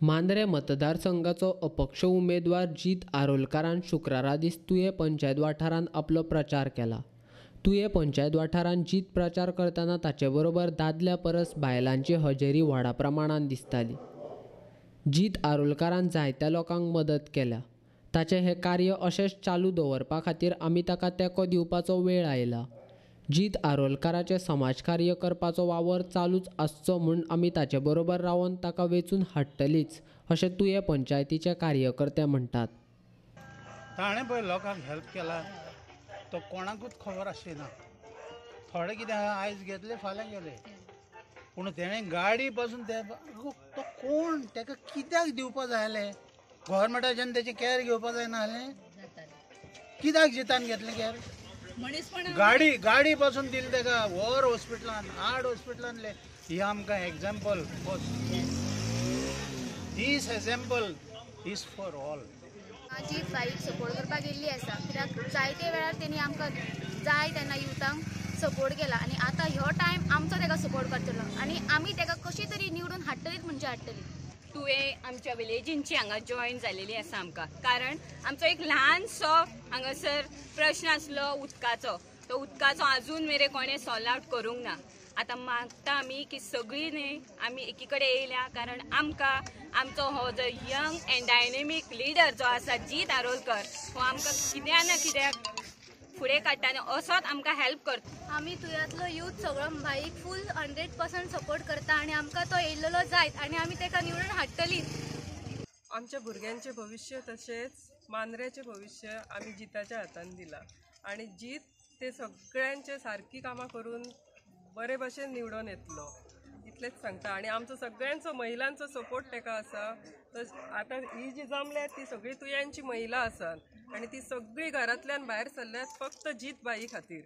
मांद्रें मतदारसंघाचो अपक्ष उमेदवार जीत आरोलकारान शुक्रारा दीस तुयें पंचायत वाठारांत आपलो प्रचार केला. तुयें पंचायत वाठारांत जीत प्रचार करतना ताचे बरोबर दादल्या परस बायलांची हजेरी व्हडा प्रमाणान दिसताली. जीत आरोलकारान जायत्या लोकांक मदत केल्या. ताचें हें कार्य अशेंच चालू दवरपा खातीर आमी ताका तेंको दिवपाचो वेळ आयला. जीत आरोलकाराचें समाजकार्य करपाचो वावर चालूच आसचो म्हूण आमी ताचे बरोबर रावन ताका वेंचून हाडटलीच अशें तुयें पंचायतीचे कार्यकर्ते म्हणटात. ताणें पळय लोकांक हेल्प केला तो कोणाकूच खबर आसली ना. थोडे कितें आयज घेतले फाल्यां गेले, पूण तेणें गाडी पासून ते तो कोण ताका कित्याक दिवपा जाय आसलें? गव्हर्मेंटाच्यान तेचें कॅर घेवपा जायना आसलें? कित्याक जितान घेतलें कॅर? गाडी गाडी पासून दिली ताका, व्हर हॉस्पिटलान, आड हॉस्पिटलान. ही आमकां example, this example is for all. Jeet bike support करपाक गेल्ली आसा, कित्याक जायते वेळार तेणी आमकां जाय तेन्ना युथांक सपोर्ट केला आनी आतां ह्यो टायम आमचो ताका सपोर्ट करतलो आनी आमी ताका कशी तरी निवडून हाडटलीच म्हणजे हाडटली. तुवें आमच्या विलेजींची हांगा जॉयन जालेली आसा आमकां, कारण आमचो एक ल्हानसो हांगासर प्रश्न आसलो उदकाचो, तो उदकाचो आजून मेरेन कोणें सॉल्व आवट करूंक ना. आतां मागता आमी की सगळीं न्ही आमी एकी कडेन येयल्या, कारण आमकां आमचो हो जो यंग एंड डायनेमीक लिडर जो आसा जीत आरोलकर हो आमकां कित्या ना कित्याक फुडें काडटा आनी असोच आमकां हेल्प करता. आमी तुयांतलो यूथ सगळो भाईक फूल 100% सपोर्ट करता आनी आमकां तो येयल्लो जायत आनी आमी ताका निवडून हाडटलीच. आमच्या भुरग्यांचें भविश्य तशेंच मांद्र्याचें भविश्य आमी जिताच्या हातान दिलां आनी जीत ते सगळ्यांचे सारकी कामां करून बरे भशेन निवडून येतलो इतलेंच सांगता. आनी आमचो सगळ्यांचो महिलांचो सपोर्ट ताका आसा. तर आतां ही जी जमल्या ती सगळी तुयांची महिला आसात आनी ती सगळी घरांतल्यान भायर सरल्यात फक्त जीत बाई खातीर.